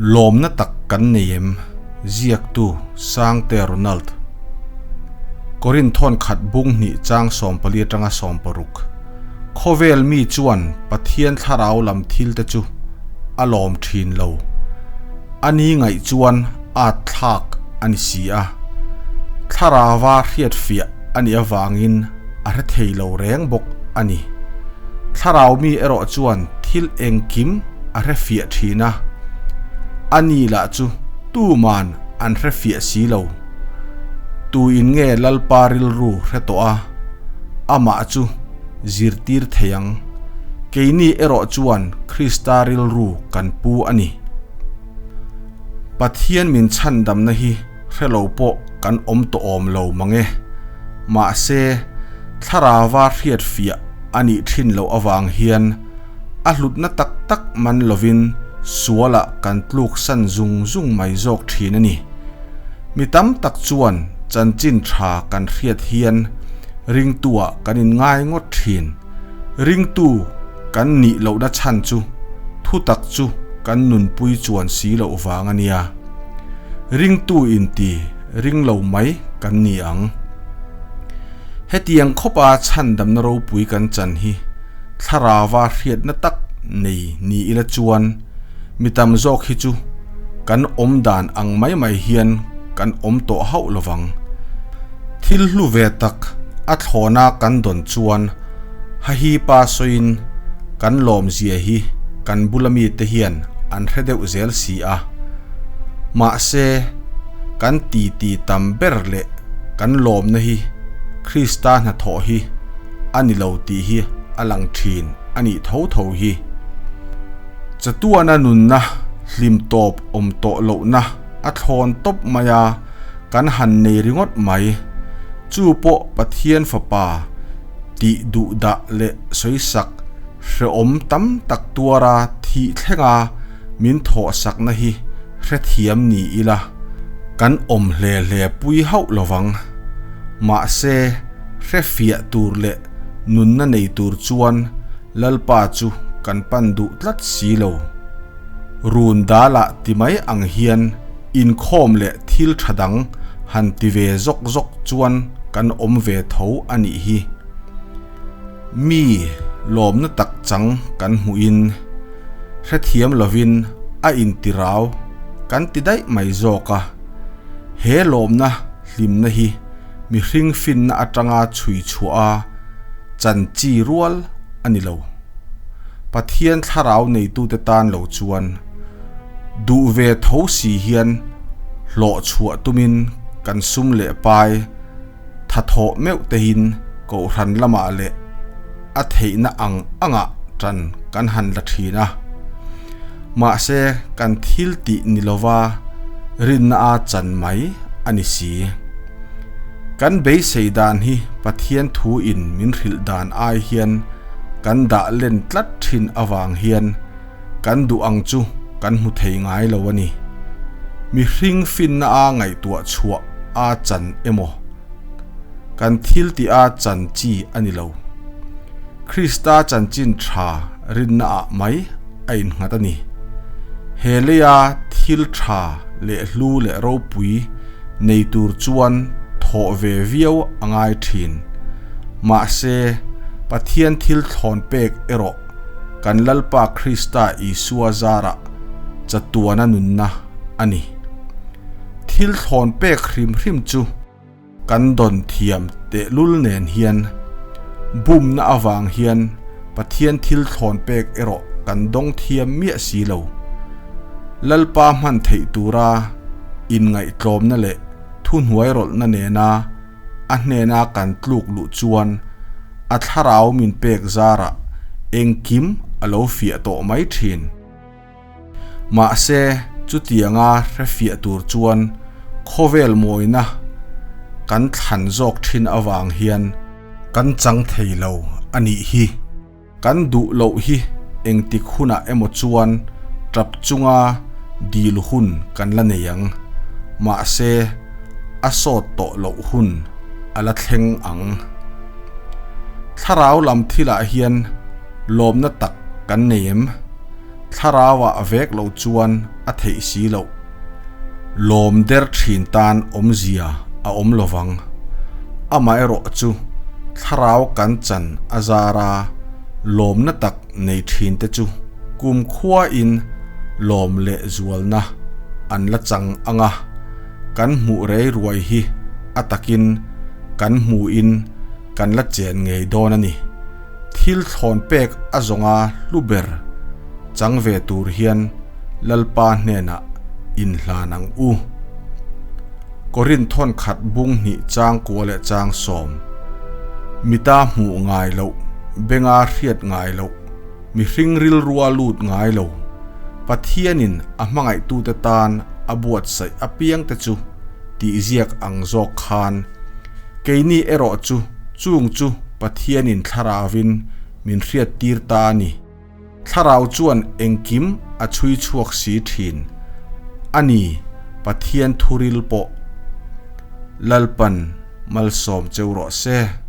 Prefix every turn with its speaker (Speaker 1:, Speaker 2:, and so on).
Speaker 1: Lawmna tak kan nei em? Ziaktu, Sangte Ronald. Korin thawn khat bung hnih chang 14 atanga 16. Khawvel mi chuan Pathian thlarau lam thil te chu a lawm thin lo. A ni ngaih chuan at thlak a ni si a. Thlarauva hriatfiah a nih avangin a hre thei lo reng bawk a ni. Thlarau mi erawh chuan thil engkim a hre fiah thin a, a ni lah chu tuman an hre fiah si lo. Tuin nge Lalpa rilru hre tawh a, amah chu zirtir thei ang. Keini erawh chuan Krista rilru kan pu a ni. Pathian min chhandamna hi hre lo pawh kan awm tawh awm lo mang e. Mahse, thlarauva hriat fiah a nih thin loh avang hian a hlutna tak tak man lovin sualah kan tluk san zung zung mai zawk thin a ni. Mi tam tak chuan chanchin tha kan hriat hian ringtuah kan inngai ngawt thin. Ringtu kan nih lohna chhan chu thutak chu kan nunpui chuan si loh vang a nia. Ringtu inti ring lo mai kan ni ang. Hetiang khawpa chhandamna ropui kan chan hi thlarauva hriatna tak nei ni ila chuan mi tam zawk hi chu kan awm dan ang mai mai hian kan awm tawh hauh lovang. Thil hlu ve tak a thlawna kan dawn chuan hahipa sawiin kan lawmzia hi kan bula mite hian an hre deuh zel si a. Mahse, kan titi tam ber leh kan lawmna hi Krista hnathawh hi a ni lo tih hi a lang thin a nih tho tho hi. Chatuana nunna hlim tawp awm tawh lohna a thlawn tawp mai a, kan han nei ringawt mai. Chu pawh Pathian Fapa tih duh dah leh sawisak hrehawm tam tak tuara thih thlenga min thawhsakna hi hrethiam ni ila kan awm hle hle pui hauh lovang. Mahse, hrefiah tur leh nunna nei tur chuan Lalpa chu kan pan duh tlat si lo. Run dalah ti mai ang hian inkhawm leh thil tha dang han ti ve zawk zawk chuan kan awm ve tho a nih hi. Mi lawmna tak chang kan hmuhin hrethiam lovin a intirau kan ti daih mai zawk a. He lawmna hlimna hi mihring finna atanga chhui chhuah a chan chi rual a ni lo. Pathian thlarau neitute tan lo chuan duh ve tho si hian hlawh chhuah tumin kan sum leh pai tha thawh meuh tehin kohhran lamah leh a theihna ang angah tan kan han la thin a. Mahse, kan thil tih ni lova rinna a chan mai a ni si. Kan beisei dan hi Pathian thu in min hrilh dan ai hian kan dah len tlat thin avang hian kan duh ang chu kan hmu thei ngai lo a ni. Mihring finna a ngaihtuah chhuah a chan emaw kan thil tih a chan chi a ni lo. Krista chanchin tha rinna ah mai a innghat a ni. He leia thil tha leh hlu leh ropui nei tur chuan thawh ve viau a ngai thin. Mahse, Pathian thil thlawn pek erawh kan Lalpa Krista Isua zarah chatuana nunna a ni. Thil thlawn pek hrim hrim chu kan dawn thiam tehlul nen hian bumna avang hian Pathian thil thlawn pek erawh kan dawng thiam miah si lo. Lalpa hman theih tura inngaihtlawmna leh thuhnuairawlhna nena a hnena kan tluk luh chuan a thlarau min pek zarah engkim a lo fiah tawh mai thin. Mahse, chutianga hrefiah tur chuan khawvel mawina kan thlan zawk thin avang hian kan chang thei lo a nih hi. Kan duh loh hi engtik hunah emaw chuan tap chunga dil hun kan la nei ang. Mahse, a sawt tawh loh hun a la thleng ang. Thlarau lam thilah hian lawmna tak kan nei em? Thlarauah vek lo chuan a theih si loh. Lawm der thin tan awmzia a awm lovang. Amaherawh chu thlarau kan chan a zar a, lawmna tak nei thin te chu kumkhuain lawm leh zualna an la chang ang a, kan hmuh rei ruai hi a takin kan hmuhin kan la chen ngei dawn a ni. Thil thlawn pek a zawnga hlu ber chang ve tur hian Lalpa hnenah inhlan ang u. Korinth thawn khat bung hnih chang kua leh chang sawm. Mita hmuh ngai loh, benga hriat ngai loh, mihring rilrua lut ngai lo, Pathianin a hmangaihtute tan a buatsaih apiangte chu tihziak ang zawk khan Keini erawh chu chung chu Pathianin Thlarauvin min hriattir ta a ni. Thlarau chuan engkim a chhui chhuak si thin a ni, Pathian thuril pawh Lalpan malsawm cheu rawh se.